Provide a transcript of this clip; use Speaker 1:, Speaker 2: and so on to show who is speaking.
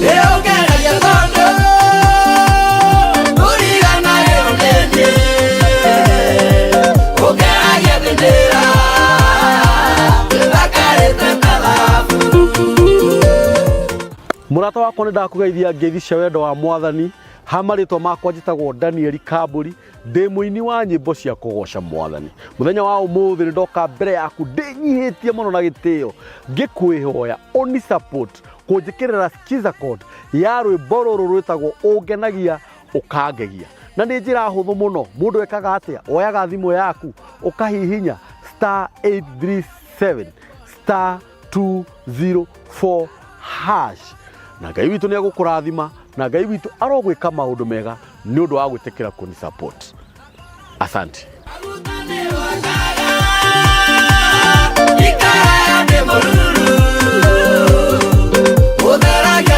Speaker 1: Ĩũngenagia tondũ ndũriganagĩrwo nĩ niĩ. Ũngeragia bendera ĩthakarĩte ta thahabu.
Speaker 2: Mũrata wakwa, nĩ ndakũgeithia ngeithi cia wendo wa Mwathani. Ha marĩtwa makwa njĩtagwo Danieli Kambũri, ndĩ mũini wa nyĩmbo cia kũgoca Mwathani. Mũthenya wa ũmũthĩ nĩ ndoka mbere yaku ndĩnyihĩtie mũno na gĩtĩo, ngĩkwĩhoya ũni support kũnjĩkĩrĩra skiza code ya rwĩmbo rũrũ rwĩtagwo Ũngenagia Ũkangegia. Na nĩ njĩra hũthũ mũno. Mũndũ ekaga atĩa? Woyaga thimũ yaku ũkahihinya star 837 star 204 hash, na Ngai witũ nĩ egũkũrathima, na Ngai witũ arogwĩka maũndũ mega nĩ ũndũ wa gwĩtĩkĩra kũni support. Asante.
Speaker 1: Ikara ndĩ mũruru, ũtheragia.